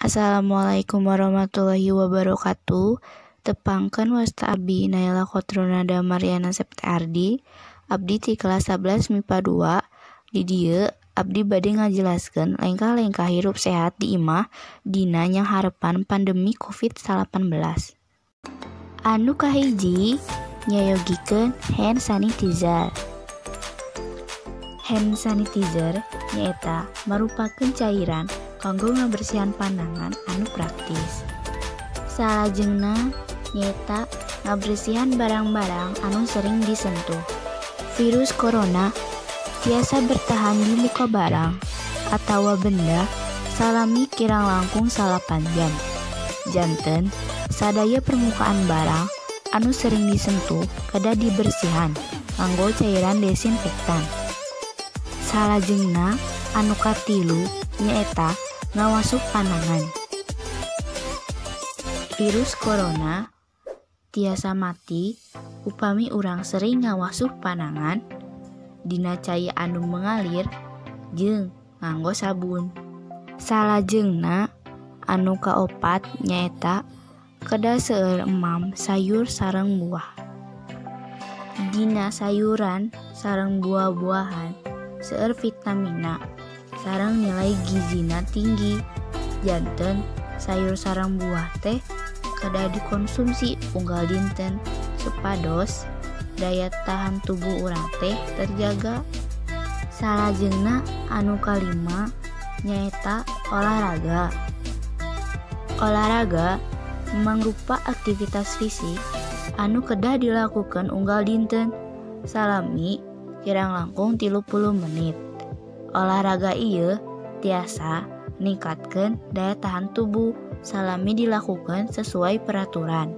Assalamualaikum warahmatullahi wabarakatuh. Tepangkeun wasta abdi Naila Qotrunada Mariana Septiardi. Abdi ti kelas 11 MIPA 2. Di dieu abdi bade ngajelaskeun lengkah-lengkah hirup sehat di imah dina nyanghareupan pandemi Covid-19. Anu kahiji nyayogikeun hand sanitizer. Hand sanitizer nyaeta marupakeun cairan kanggo ngabersihan panangan anu praktis. Salajengna nyaeta ngabersihan barang-barang anu sering disentuh. Virus corona tiasa bertahan di muka barang atawa benda salami kirang langkung 8 jam. Janten sadaya permukaan barang anu sering disentuh kedah dibersihan nganggo cairan desinfektan. Salajengna anu katilu nyaeta ngawasuh panangan. Virus corona tiasa mati upami urang sering ngawasuh panangan dina cai anu mengalir jeung nganggo sabun. Salajengna anu kaopat nyaeta kedah seueur emam sayur sareng buah. Dina sayuran sareng buah-buahan seueur vitamina sareng nilai gizina tinggi. Janten sayur sareng buah teh kedah dikonsumsi unggal dinten supados daya tahan tubuh urang teh terjaga. Salajengna anu kalima nyaeta olahraga. Olahraga mangrupa aktivitas fisik anu kedah dilakukan unggal dinten salami kirang langkung 30 menit. Olahraga ieu tiasa ningkatkeun daya tahan tubuh salami dilakukan sesuai peraturan.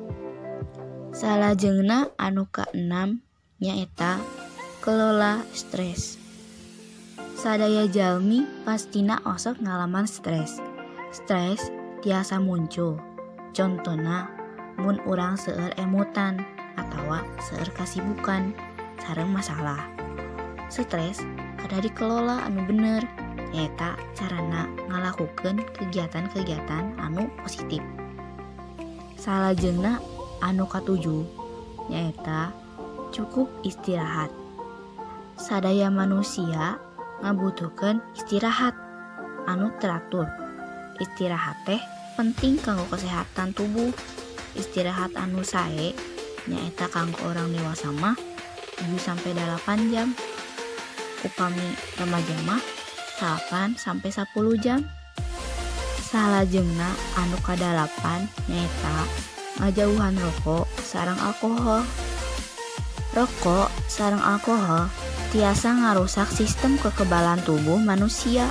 Salajengna anu kaenam nyaeta kelola stres. Sadaya jalmi pastina osok ngalaman stres. Stres tiasa muncul. Contona mun urang seueur emutan atawa seueur kasibukan sareng masalah. Stres kedah dikelola anu bener, nyaeta carana ngalakukeun kegiatan-kegiatan anu positif. Salajengna anu katujuh nyaeta cukup istirahat. Sadaya manusia ngabutuhkeun istirahat anu teratur. Istirahat teh penting kanggo kesehatan tubuh. Istirahat anu sae nyaeta kanggo orang dewasa mah 7 sampai 8 jam. Upami remaja mah 8 sampai 10 jam. Salajengna anu kadalapan nyaeta ngajauhan rokok sareng alkohol. Rokok sareng alkohol tiasa ngarusak sistem kekebalan tubuh manusia.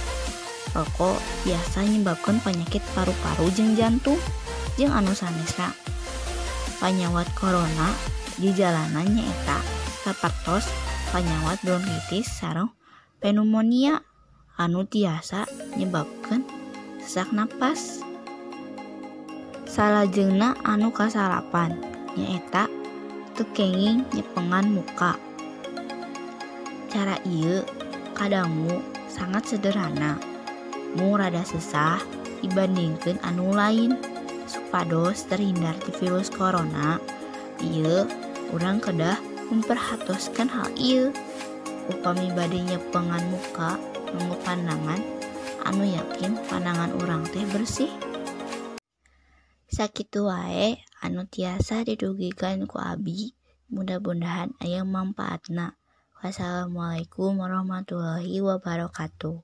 Rokok biasa nyebabkeun penyakit paru-paru jeung jantung jeung anu sanesna. Panyawat corona di jalanan nyaeta sapertos panyawat bronkitis sareng pneumonia anu tiasa nyebabkeun sesak napas. Salajengna anu kasalapan nyaeta teu kenging nyepengan muka. Cara ieu kadangu sangat sederhana, mung rada sesah dibandingkeun anu lain. Supados terhindar ti virus corona, ieu urang kedah memperhatoskeun hal ieu. Upami bade nyepengan muka nganggo panangan anu yakin panangan urang teh bersih. Sakitu wae anu tiasa didugikeun ku abi, mudah-mudahan aya mangpaatna. Wassalamualaikum warahmatullahi wabarakatuh.